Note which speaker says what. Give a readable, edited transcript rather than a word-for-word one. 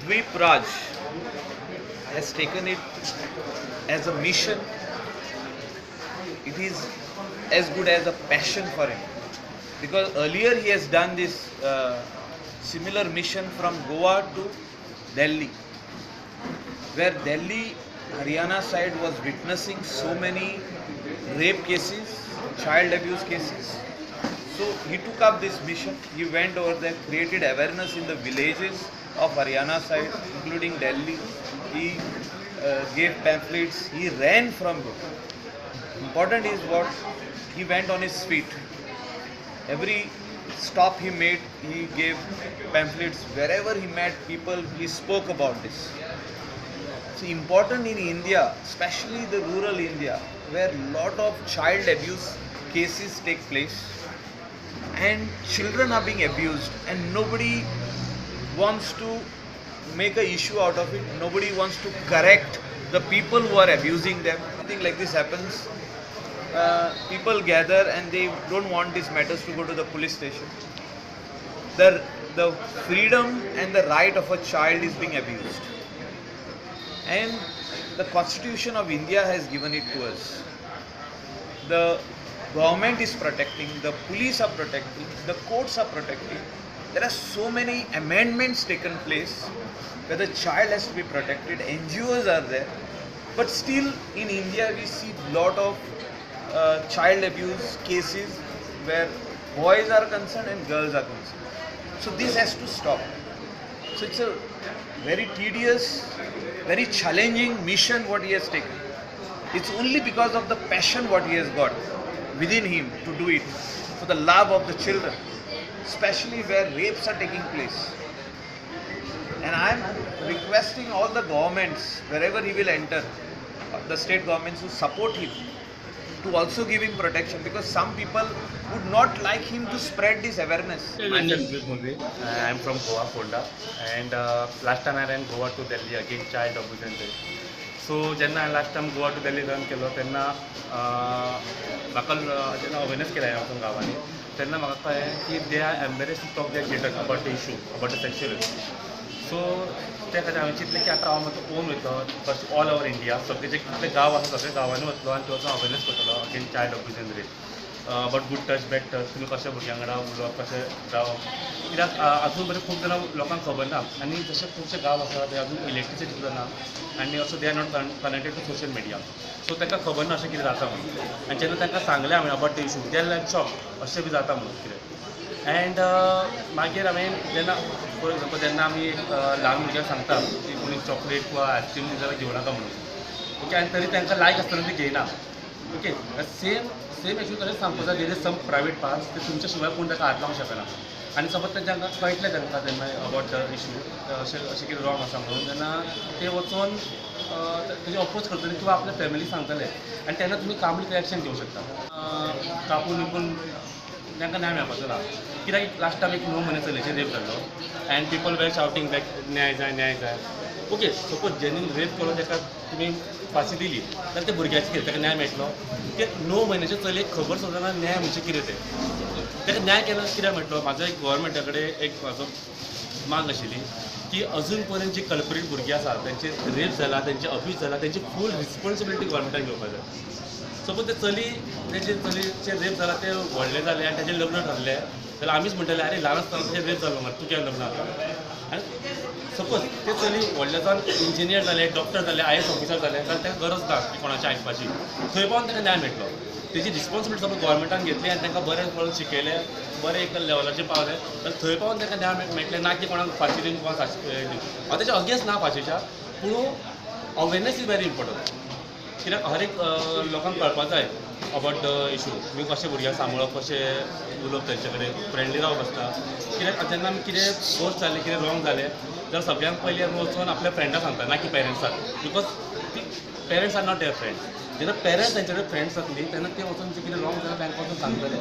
Speaker 1: Dweep Raj has taken it as a mission. It is as good as a passion for him, because earlier he has done this similar mission from Goa to Delhi, where Delhi, Haryana side was witnessing so many rape cases, child abuse cases. So he took up this mission, he went over there, created awareness in the villages of Haryana side, including Delhi. He gave pamphlets, he ran from here. Important is what he went on his feet. Every stop he made, he gave pamphlets. Wherever he met people, he spoke about this. So important in India, especially the rural India, where lot of child abuse cases take place and children are being abused and nobody wants to make an issue out of it. Nobody wants to correct the people who are abusing them. Something like this happens, people gather and they don't want these matters to go to the police station. The freedom and the right of a child is being abused. And the Constitution of India has given it to us. The government is protecting, the police are protecting, the courts are protecting. There are so many amendments taken place where the child has to be protected, NGOs are there. But still in India we see lot of child abuse cases where boys are concerned and girls are concerned. So this has to stop. So it's a very tedious, very challenging mission what he has taken. It's only because of the passion what he has got within him to do it, for the love of the children, especially where rapes are taking place. And I am requesting all the governments, wherever he will enter, the state governments who support him, to also give him protection, because some people would not like him to spread this awareness.
Speaker 2: Myself Dweep Mulvi, I am from Goa, Ponda, and last time I ran Goa to Delhi again child abuse and rape. So जेन्ना last time Goa to Delhi run केलो तेन्ना म्हाका जेन्ना awareness केलें हांवें वचून गांवांनी तेन्ना म्हाका कळ्ळें की they are embarrass to talk their children about the issue about the sexual. So त्या खातीर हांवें चिंतलें की आतां हांव म्हजो ओन वयतलो फर्स्ट ऑल ओवर इंडिया, सगळे जे कितले गांव आसा सगळे गांवांनी वतलो आनी थंय वचून अवेरनेस करतलो again child abuse and rape, about good touch bad touch, तुमी कशें भुरग्यां वांगडा उलोवप, कशें रावप, कित्याक अजून बरें खूब जाणां लोकांक खबर ना आनी जशे खुबशे गांव आसा ते अजून इलेक्ट्रिसिटी सुद्दां ना आनी असो they are not connected to social media. So तांकां खबर ना अशें कितें जाता म्हणून, आनी जेन्ना तांकां सांगलें हांवें about the issue they are like shock, अशें बी जाता म्हणून कितें. एंड मागीर हांवें जेन्ना फॉर एग्जाम्पल जेन्ना आमी ल्हान भुरग्यांक सांगता की कोणी चॉकलेट वा आयस्क्रीम दी जाल्यार घेवं नाका म्हणून, ओके, आनी तरी तांकां लायक आसतना ती घेयना, ओके. सेम सेम एक्चुअली तशेंच सांगपाक जाय, there is some private parts ते तुमच्या शिवाय कोण ताका हात लावंक शकना आनी सपोज तांकां कळटलें तांकां तेन्ना अबावट the issue अशें अशें कितें रॉंग आसा म्हणून, तेन्ना ते वचून तेजे अपोज करतले किंवा आपल्या फॅमिली सांगतले आनी तेन्ना तुमी कामली एक्शन घेवंक शकता. कापून विकून तांकां न्याय मेळपाचो ना, कित्याक लास्ट टायम एक 9 म्हयने चलयेचेर रेप जाल्लो and people were shouting back न्याय जाय न्याय जाय. ओके, सपोज जेन्ना रेप केलो ताका तुमी फांशी दिली जाल्यार त्या भुरग्याचें कितें, ताका न्याय मेळटलो? ते 9 म्हयन्याच्या चलयेक खबर सुद्दां ना न्याय म्हणजे कितें तें, ताका न्याय केन्ना कित्याक मेळटलो? म्हाजो एक गोवोरमेंटा कडेन एक म्हाजो मांग आशिल्ली की अजून पर्यंत जी कल्परीट भुरगीं आसा तेंचे रेप जाला, तेंचे अब्यूज जाला, तेंची फूल रिस्पोन्सिबिलिटी गोवोरमेंटान घेवपाक जाय. सपोज ते चली तेजे चलयेचेर रेप जाला, ते व्हडलें जालें आनी तेजें लग्न ठरलें जाल्यार आमीच म्हणटले आरे ल्हान आसतना तेजेर रेप जालो मरे, तूं केन्ना लग्न जाता? आनी सपोज ते चली व्हडलें जावन इंजिनियर जालें, डॉक्टर जालें, IAS officer जालें जाल्यार ताका गरज ना की कोणाचें आयकपाची, थंय पावन ताका न्याय मेळटलो. तेजी रिस्पोन्सिबिलिटी सपोज गोवोरमेंटान घेतली आनी तांकां बरें पळोवन शिकयलें, बरें एक लेवलाचेर पावलें जाल्यार थंय पावन ताका न्याय मेळटलें, ना की कोणाक फांशी दिवन कोणाक फांशी दिवन. हांव तेच्या अगेन्स्ट ना फांशीच्या, पूण अवेरनेस is very important, कित्याक हर एक लोकांक कळपाक जाय अबावट the issue, तुमी कशें भुरग्यांक सांबाळप, कशें उलोवप, तेंचे कडेन फ्रेंडली रावप आसता. कित्याक जेन्ना आमी कितें दोश जालें, कितें रॉंग जालें जाल्यार सगळ्यांक पयलीं आमी वचून आपल्या फ्रेंडाक सांगता, ना की पेरंट्साक, because ती parents are not their friends. जेन्ना पेरंट्स तेंचे कडेन फ्रेंड्स जातली तेन्ना ते वचून जे कितें रॉंग जालें तांकां वचून सांगतले.